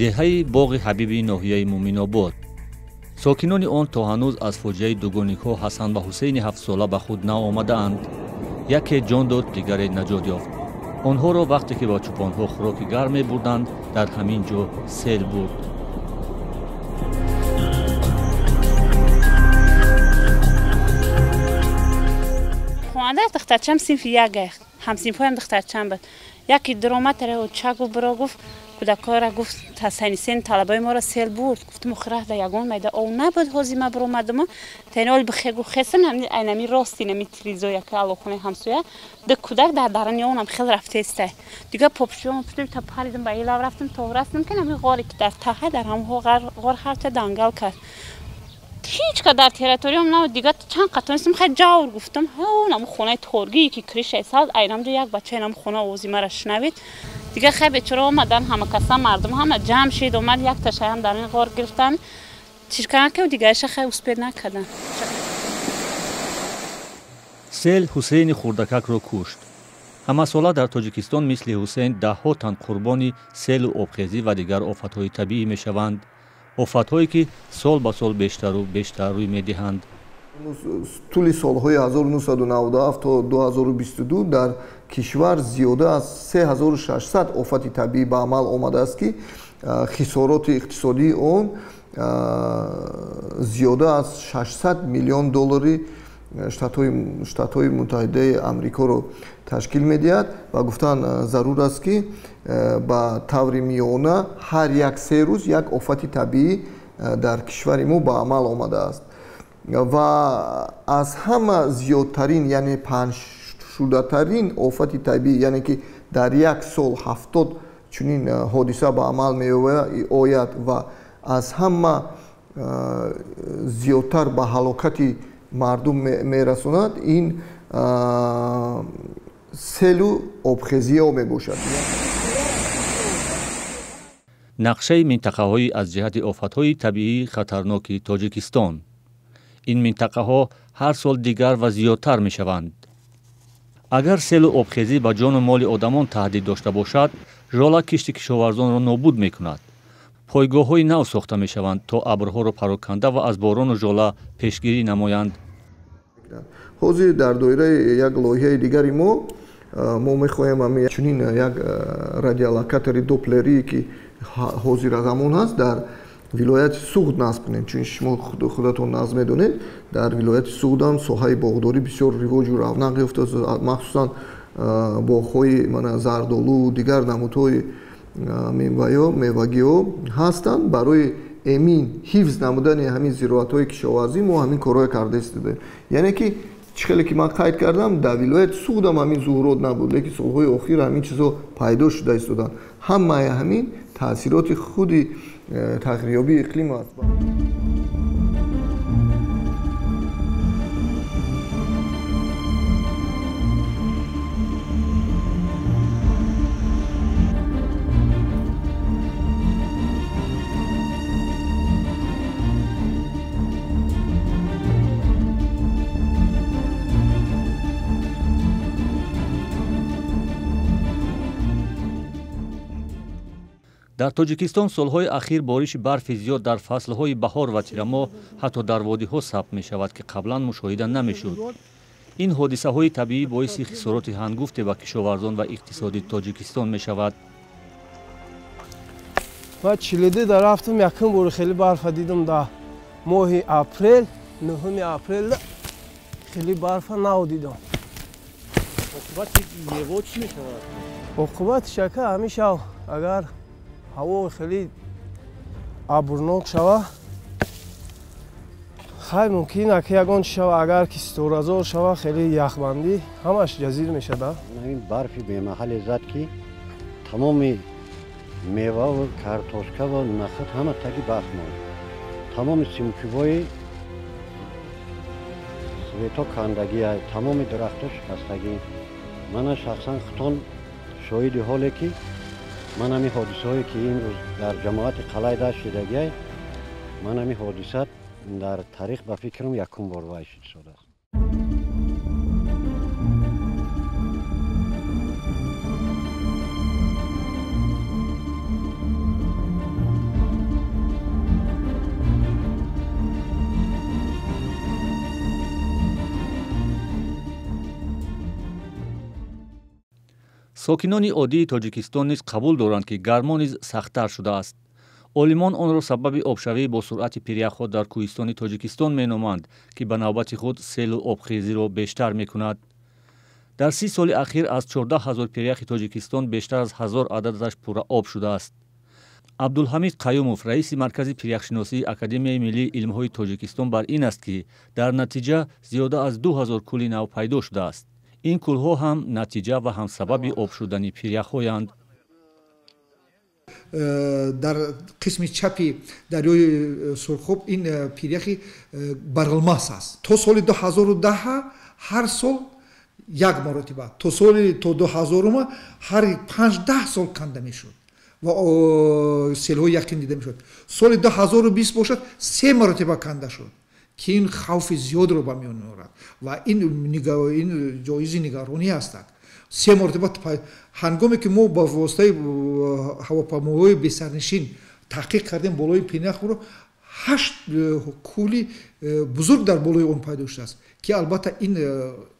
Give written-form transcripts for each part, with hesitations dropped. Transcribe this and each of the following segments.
Деҳаи Боғи Ҳабиби ноҳияи Муъминобод. Сокинони он то ҳанӯз аз фоҷиаи дугоникҳо Ҳасан ва Ҳусейни ҳафтсола ба худ наомадаанд. Яке ҷон дод, дигаре наҷот ёфт. Онҳоро вақте ки ба чӯпонҳо хӯроки гарм мебурданд, дар ҳамин ҷо сел бурд. Хонанда духтарчам синфи як, ҳамсинфҳоям духтарчам буд. Яке даромад чагу биро гуфт, кӯдакҳоро гуфт, сен талабаи моро сел бурд. Гуфтам охираҳ да ягон майда ов набуд, ҳози ма биромадам. Тайнол бихегу хесам, айнами рости нами телевизор яке алохонаи ҳамсоя. Ду кӯдак дар дарани онам хел рафтеста. Дигар попшиём путим та паридам ба илав рафтам, то растам ки нами ғоре ки дар таҳа дар ҳам ғор ҳарча дангал кард. Ҳеҷ ка дар территориям набуд. Дигар чанд қатонистам хай ҷавр гуфтам. Ҳа, нам хонаи торгие ки кришаи сабз, айнамҷо як бача нам хона овози мара шунавид. Дигар хай бечора омадан, ҳама каса мардум ҳама ҷамъ шид, омад як ташаям дар ин ғор гирифтан. Чиз кардан ки дигараша хай успед накардан. Сел Ҳусейни хурдакакро кушт. Ҳамасола дар Тоҷикистон мисли Ҳусейн даҳҳо тан қурбони селу обхезӣ ва дигар офатҳои табиӣ мешаванд. Офатҳое ки сол ба сол бештару бештар рӯй медиҳанд. Тӯли солҳои 1997 то 2022 дар кишвар зиёда аз 3600 офати табиӣ ба амал омадааст, ки хисороти иқтисодии он зиёда аз 600 миллион доллари Штатҳои Муттаҳидаи Амрикоро ташкил медиҳад ва гуфтан зарур аст, ки ба таври миёна ҳар як се рӯз як офати табиӣ дар кишвари мо ба амал омадааст. Ва аз ҳама зиёдтарин, яъне паҳншудатарин офати табиӣ, яъне ки дар як сол 70 чунин ҳодиса ба амал меояд ва аз ҳама зиёдтар ба ҳалокати мардум мерасонад, ин селу обхезиҳо мебошад. Нақшаи минтақаҳои аз ҷиҳати офатҳои табиӣ хатарноки Тоҷикистон. Ин минтақаҳо ҳар сол дигар ва зиёдтар мешаванд. Агар селу обхезӣ ба ҷону моли одамон таҳдид дошта бошад, жола кишти кишоварзонро нобуд мекунад. Пойгоҳҳои нав сохта мешаванд, то абрҳоро пароканда ва аз борону жола пешгирӣ намоянд. Ҳозир дар доираи як лоиҳаи дигари мо мехоҳем чунин як радиолокатори доплерие, ки ҳозира замон ҳаст, дар вилояти Суғд насб кунем. Чун шумо худатон нағз медонед, дар вилояти Суғдам соҳаи боғдорӣ бисёр ривоҷу равнақ ёфтааст, махсусан боғҳои мана зардолу, дигар намудҳои мевагиҳо ҳастанд. Барои эмин ҳифз намудани ҳамин зироатҳои кишоварзӣ мо ҳамин корҳое карда истодаем. Яъне ки чӣ хеле ки ман қайд кардам, дар вилояти Суғдам ҳамин зуҳурот набуд, лекин солҳои охир ҳамин чизҳо пайдо шуда истоданд. Ҳамаи ҳамин таъсироти худи тағйирёбии иқлим аст. Дар Тоҷикистон солҳои ахир бориши барфи зиёд дар фаслҳои баҳор ва тирамоҳ ҳатто дар водиҳо сабт мешавад, ки қаблан мушоҳида намешуд. Ин ҳодисаҳои табиӣ боиси хисороти ҳангуфте ба кишоварзон ва иқтисоди Тоҷикистон мешавад. Ман чилиди да рафтам, якум бор хеле барфа дидам дар моҳи апрел, 9 апрел хеле барфа нав дидам. Оқибати мево чӣ мешавад? Оқибати шака ҳамеша агар ҳаво хеле абрнок шава, хай мумкин аки ягон чи шава, агар ки ситоразор шава, хеле яхбандӣ ҳамаш ҷазир мешада. Ҳамин барфи бемаҳале зад, ки тамоми меваву картошкаву нахӯд ҳама таги барф монд. Тамоми симкӯбҳои свето кандагӣ, тамоми дарахтҳо шикастагӣ. Мана шахсан худтон шоҳиди ҳоле, ки ман ҳамин ҳодисаҳое, ки имрӯз дар ҷамоати Қалай дашт шидагиай, ман ҳамин ҳодиса дар таърих ба фикрам якум бор вай шуд шудааст. Сокинони оддии Тоҷикистон низ қабул доранд, ки гармо низ сахттар шудааст. Олимон онро сабаби обшавӣ бо суръати пиряхҳо дар кӯҳистони Тоҷикистон меноманд, ки ба навбати худ селу обхезиро бештар мекунад. Дар 30 соли ахир аз 14 ҳазор пиряхи Тоҷикистон бештар аз 1000 ададаш пурра об шудааст. Абдулҳамид Қаюмов, раиси Маркази пиряхшиносии Академияи миллии илмҳои Тоҷикистон, бар ин аст, ки дар натиҷа зиёда аз 2000 кӯли нав пайдо шудааст. Ин кӯлҳо ҳам натиҷа ва ҳам сабаби об шудани пиряхҳоянд. Дар қисми чапи дарёи Сурхоб ин пиряхи Барғилмас аст. То соли 2010 ҳар сол як маротиба, то соли то 2000 ҳар 5-10 сол канда мешуд ва селҳои яқин дида мешуд. Соли 2020 бошад, 3 маротиба канда шуд, ки ин хавфи зиёдро ба миён меорад ва ин ҷоизи нигаронӣ ҳастад. 3 маротиба ҳангоме ки мо ба воситаи ҳавопаймоҳои бесарнишин таҳқиқ кардем болои пиряхро, 8 кӯли бузург дар болои он пайдо шудааст, ки албатта ин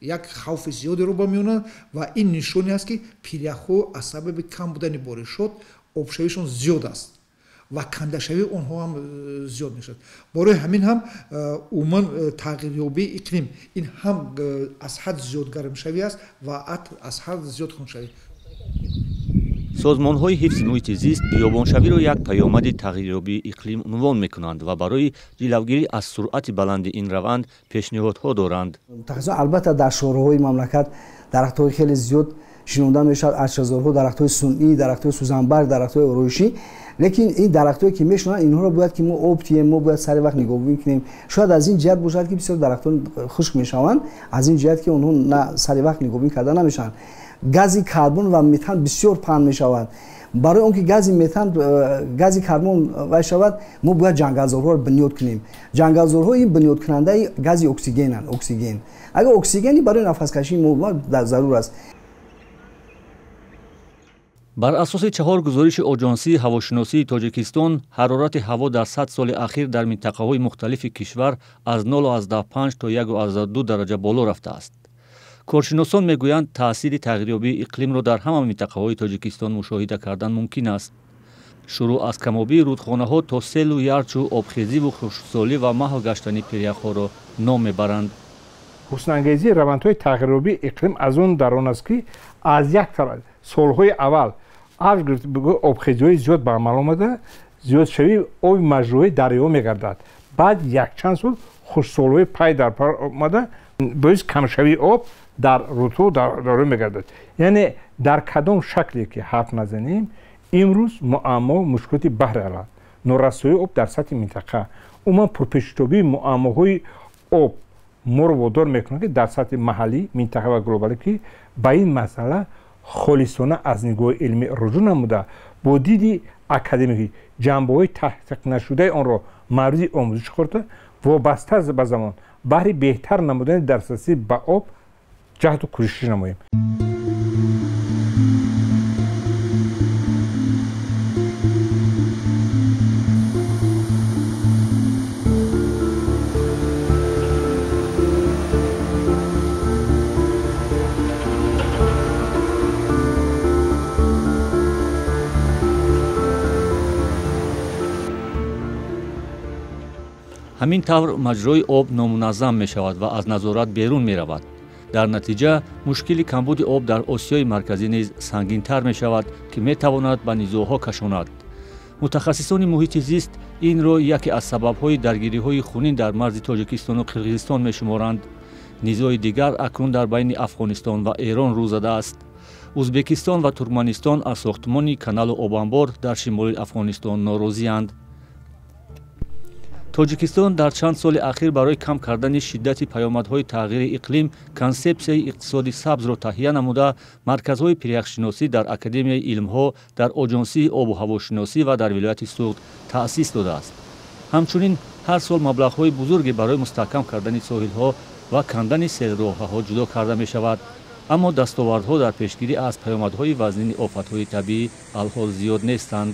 як хавфи зиёдеро ба миён орад ва ин нишоне аст, ки пиряхҳо аз сабаби кам будани боришот обшавишон зиёд аст ва кандашавии онҳо ҳам зиёд мешавад. Барои ҳамин ҳам умуман тағйирёбии иқлим ин ҳам аз ҳад зиёд гармшавӣ аст ва аз ҳад зиёд хунукшавӣ. Созмонҳои ҳифзи муҳити зист биёбоншавиро як паёмади тағйирёбии иқлим унвон мекунанд ва барои ҷилавгирӣ аз суръати баланди ин раванд пешниҳодҳо доранд. Албатта, дар шоҳроҳҳои мамлакат дарахтҳои хеле зиёд шинонда мешавад, арчазорҳо, дарахтҳои сунъӣ, дарахтҳои сӯзанбарг, дарахтҳои ороишӣ. Лекин ин дарахтҳое ки мешунанд, инҳоро бояд ки мо об тием, мо бояд сари вақт нигоҳубин кунем. Шояд аз ин ҷиҳат бошад, ки бисёр дарахтон хушк мешаванд, аз ин ҷиҳат ки онҳо сари вақт нигоҳубин карда намешаванд. Гази карбон ва метан бисёр паҳн мешавад. Барои он ки гази метан, гази карбон вай шавад, мо бояд ҷангалзорҳоро бунёд кунем. Ҷангалзорҳо ин бунёдкунандаи гази оксигенанд, оксиген. Агар оксигени барои нафаскашии мо зарур аст. Бар асоси 4 гузориши Оҷонсии ҳавошиносии Тоҷикистон, ҳарорати ҳаво дар 100 соли ахир дар минтақаҳои мухталифи кишвар аз 0,5 то 1,2 дараҷа боло рафтааст. Коршиносон мегӯянд, таъсири тағйирёбии иқлимро дар ҳама минтақаҳои Тоҷикистон мушоҳида кардан мумкин аст. Шурӯъ аз камобии рудхонаҳо то селу ярчу, обхезиву хушксолӣ ва маҳв гаштани пиряхҳоро ном мебаранд. Ҳуснангезии равандҳои тағйирёбии иқлим аз он дар он аст, ки аз як тараф солҳои аввал авҷ обхезиҳои зиёд ба амал омада, зиёдшавии оби маҷрои дарё мегардад. Баъд якчанд сол хушксолиҳои пай дар пай омада, боиси камшавии об дар рудҳо дарё мегардад. Яъне дар кадом шакле ки ҳарф назанем, имрӯз муаммо мушкилоти баҳри алал, норасоии об дар сатҳи минтақа, умуман пурпешитобии муаммоҳои об моро водор мекунад, ки дар сатҳи маҳаллӣ, минтақа ва глобалӣ ки ба ин масъала холисона аз нигоҳи илмӣ руҷӯъ намуда, бо диди академикӣ ҷанбаҳои таҳқиқнашудаи онро мавриди омӯзиш хӯрда, вобаста ба замон баҳри беҳтар намудани дастрасӣ ба об ҷаҳду кӯшиш намоем. Ҳамин тавр маҷрои об номуназзам мешавад ва аз назорат берун меравад. Дар натиҷа мушкили камбуди об дар Осиёи Марказӣ низ сангинтар мешавад, ки метавонад ба низоъҳо кашонад. Мутахассисони муҳити зист инро яке аз сабабҳои даргириҳои хунин дар марзи Тоҷикистону Қирғизистон мешуморанд. Низои дигар акнун дар байни Афғонистон ва Эрон рӯ задааст. Узбекистон ва Туркманистон аз сохтмони каналу обанбор дар шимоли Афғонистон норозианд. Тоҷикистон дар чанд соли ахир барои кам кардани шиддати паёмадҳои тағйири иқлим консепсияи иқтисоди сабзро таҳия намуда, марказҳои пиряхшиносӣ дар Академияи илмҳо, дар Оҷонсии обу ҳавошиносӣ ва дар вилояти Суғд таъсис додааст. Ҳамчунин ҳар сол маблағҳои бузурге барои мустаҳкам кардани соҳилҳо ва кандани селроҳаҳо ҷудо карда мешавад. Аммо дастовардҳо дар пешгирӣ аз паёмадҳои вазнини офатҳои табиӣ алҳол зиёд нестанд.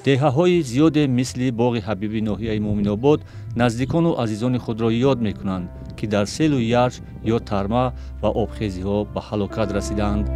Деҳаҳои зиёде мисли Боғи Ҳабиби ноҳияи Муъминобод наздикону азизони худро ёд мекунанд, ки дар селу ярч ё тарма ва обхезиҳо ба ҳалокат расидаанд.